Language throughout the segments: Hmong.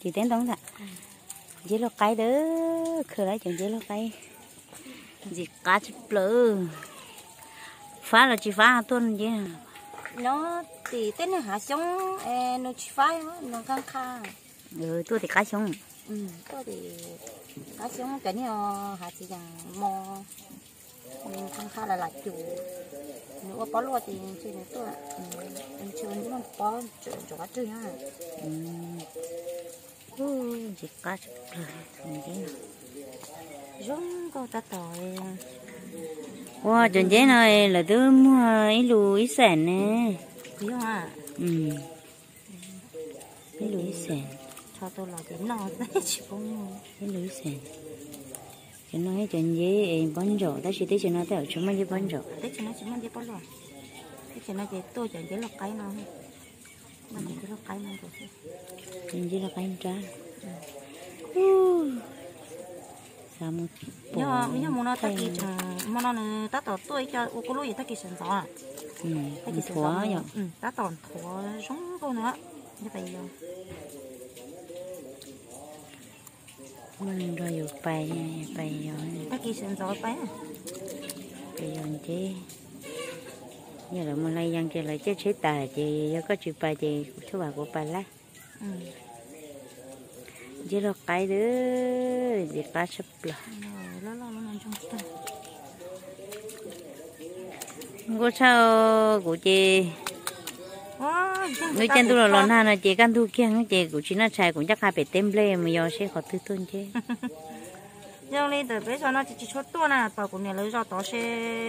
Tim teb ntoo ntag. Nceb luaj qaib dawb, khaws lawm cov nceb luaj qaib. Ntxim qab tshaj plaws. Fab los tsis fab tuaj nceb. No tim tej niag hav xyoob, nws tsis fab, nws nqha nqha. Tuaj tim qab xyoob. Tuaj tim qab xyoob cov niag hav txiv yees mo, nws nqha nqha lam lam cum, nws ua pob luaj ces ntshe nws tuaj, ntshe ua pob ntsuav qab rwg na. Ntxim qab tshaj plaws tus nceb no. Zoo nkauj tab tom. Ua cov nceb no lawv twb muag ib lus ib xees ne. Ib lus ib xees. Ib lus ib xees. Cov no cov nceb es pob ntsaum tab sis teb chaws no tej zaum tsis muaj nceb pob ntsaum. Teb chaws no tsis muaj nceb pob luaj. Teb chaws no ces tuaj cov nceb luaj qaib no. Nceb luaj qaib nrab. Yog mus no tag kis, hmo no nws tab tom tuaj ib co ua kuj lub yim tag kis sawv ntxov. Tag kis sawv ntxov, tab tom nthuav zoo nkauj no. Nrog yus pais, pais yos, tag kis sawv ntxov pais, pais yos nceb. Yog lawv mus hlais yees ces lawv caij tsheb tas ces yog koj tsis pais ces kuv txhob vam kuv pais lawm. Nceb luaj qaib, ntxim qab tshaj plaws. Nkauj tshaj, kuv ces lub caij ntuj los los nag no ces kaj ntug kiag ces kuv tsis noj tshais, kuv ncaj qha pem teb nplej mus yos seb qhov twg tuaj nceb. Zoo li ntawm peb zos no ces tsis tshua tuaj na, pom kuv niam lawv zos tod se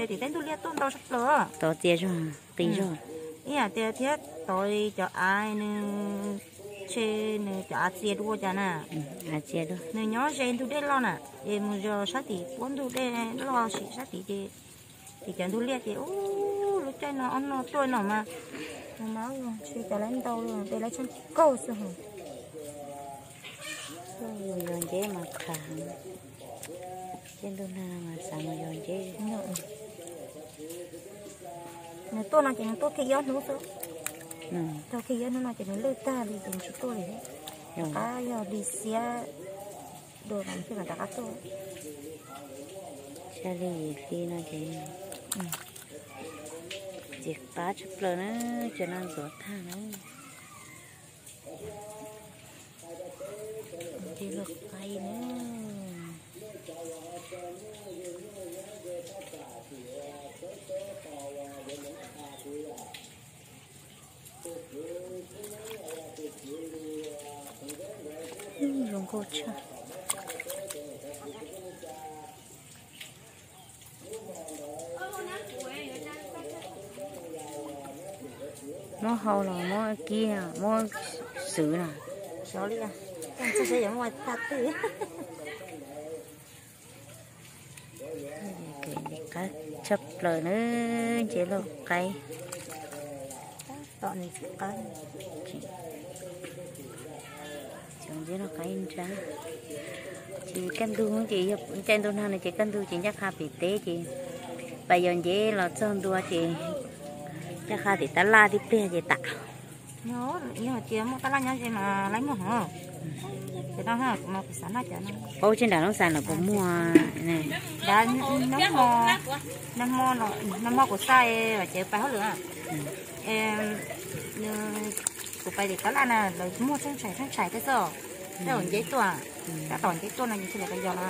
tim teb ntug liaj tuaj ntau tshaj plaws. Tod txias zog, qis zog. Ib yam tias thiab tod cov av nws, ntshe nws cov av txias dua cas na. Nws nyob ze ntug dej loj na, es mus zos sab tim puab ntug dej loj sim sab tid ces, tim cov ntug liaj ces, ub, lub caij no ob no tuaj no mas, mas ntshe cov lawv ntau li, ces lawv tshaj kaug xwb. Yos nceb mas qhav, caij ntuj nag mas xav mus yos nceb. Nws tuaj no ces nws tuaj kiag ib ob hnub xwb. Tuaj kiag ib ob hnub no ces nws lwj tag li ces nws tsis tuaj li thiab. Rov qab yog hli xiab dua mas thiaj mam rov qab tuaj. Xya hli yim hli no ces ntxim qab tshaj plaws na, cov no ntxuav tag na. Nceb luaj qaib na. Zoo nkauj tshaj. Muab hau los muab kib, muab xwb no. Sov li, txog seb yuav muaj thaj twg. Qab tshaj plaws na, nceb luaj qaib. Tom nws qab, cov nceb luaj qaib nrab. Ces kaj ntug ces yog caij ntuj nag no ces kaj ntug ces ncaj qha pem teb ces pais yos nceb los txog ntua ces ncaj qha tim tab laj tib pliag ces tas. Yog hais tias muaj tab laj nyob ze mas laib muag heev. Ces no kuv mas kuv xav noj cov no. Paub tsis nram Looj Xas no puas muaj? Nag hmo, nag hmo kuv xa Vam Cev pais hauj lwm na. Kuv pais tim tab laj na, lawv muag tsheej tshais tsheej tshais thiab xwb. Tej zaum nceb tuaj, tab tom nceb tuaj no ces thiaj li pais yos na.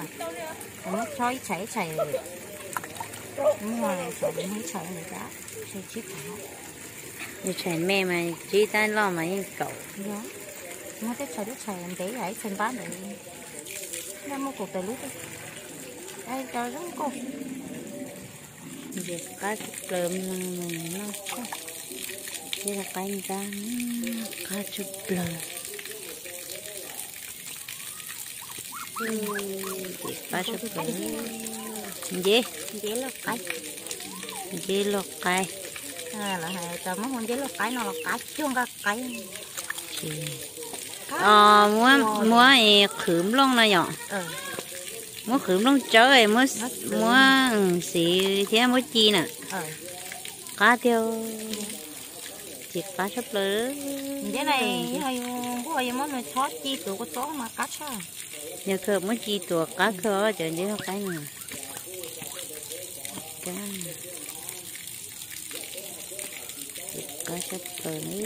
Lawv muab chob ib tshais ib tshais, muag tshais ib tshais ntawd cas, tshais tsib tshais. Yog tshais me mas tsib, tab loj mas yeej kaum. Yog, muag tej tshais lub tshais ntev ib txhais npab ntawd, noj muaj kaum tawm lub. Cov zoo nkauj. Ntxim qab tshaj plaws, noj tshaj. Nceb luaj qaib nrab, qab tshaj plaws. Ntxim qab tshaj plaws. Nceb, nceb luaj qaib. Muab, muab qhwv nplooj no yom. Muab qhwv nplooj tsawb, muab xiv thiab muab ci na. Qab tiag, ntxim qab tshaj plaws. Yuav muab nws txhob ci tuav kua txob mas qab tshaj. Yog kawg muab ci tuav qab kawg cov nceb qaib no. Kab, qab sab plaws li.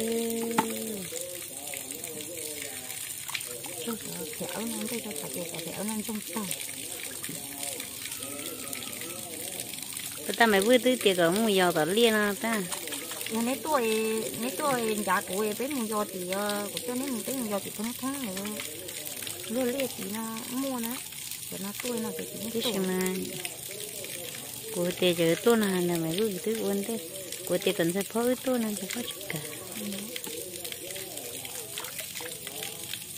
Pem awb no ntsoog tag. Puas tag Maiv Vwj twb tias kom mus yos tom liaj no tag. Yog neb tuaj, neb tuaj ncav kuv peb mus yos tim, kuv coj neb mus peb mus yos tim Phooj Thoob lawm. Luag liaj tid no muaj na. Cov no tuaj no ces tim nej tuaj mas. Kuv tias cov tuaj no ntag Maiv Vwj twb ua ntej. Kuv tias kom Ntxawg Phob wb tuaj no Ntxawg Phob tsis kam.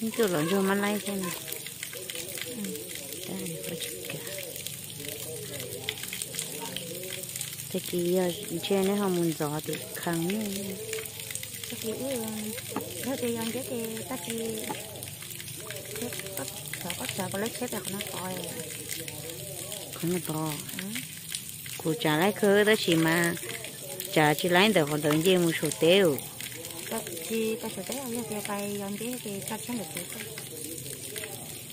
Wb tuaj los ntsuag mab laib thiab no. Phob tsis kam. Tag kis yog ntshe neb ho mus ntxov tim khas nej. Tag kis wb, yog tias yos nceb ces tag kis, koj tsav koj lab tsheb pem qhov no tod. Qhov no tod. Kuv tsav lab kawg tab sis mas tsav tsis lab ntawm qhov ntawd nce mus saum teb. Tsis tau saum teb, yog tias pais yos nceb ces tsa tsheb ntawm tsev,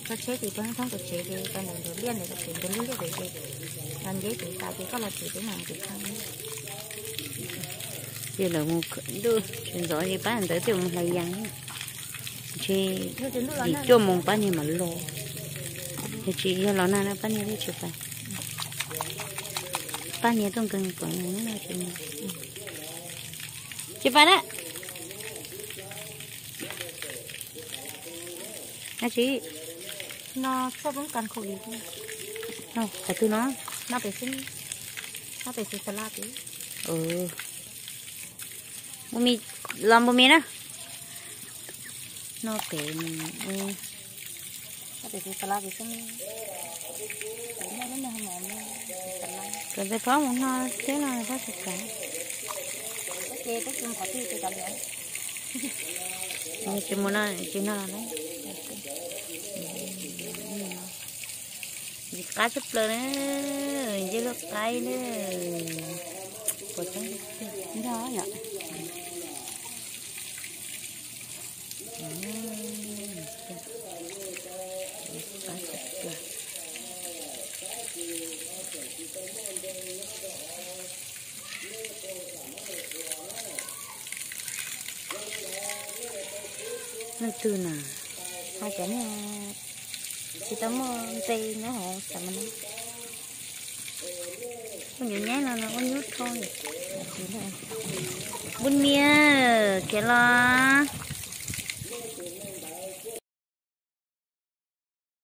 tsa tsheb ces peb thoob kaum tsev ces pais ntawm ntawm liaj ntawm tsev ntawm liaj liaj ntawd ces yos nceb ces tas ces koj los tsev peb mam mus tim khas. Ces lawv mus ntuj tsis ntxov ces pab ntawd thiaj mus hlais yas. Ntshe yim cuaj moos pab niag mam los. Yog tsis yog los nag no pab niag thiaj tsis pais. Pab niag tuaj nkeeg pom no tsis, tsis pais na. Dab tsi? No txhob poob kas khaum li. Qhov twg no? No pem xwb, no pem xwb xas las pem. Npua mis, los npua mis na. No pem, no pem xwb xas las pem xwb. Kom Ntxawg Phob mus no thiab no Phob tsis kam. Tsis mus no tsis no los na. Ntxim qab tshaj plaws na, nceb luaj qaib na. Puas tseeb tiag. Leej twg na? Hais cov niag tsis tau muaj npe nyob hauv xav mas no. Ua nyuv nyaib no no ua nyuv rho li. Npua mis, khiav los.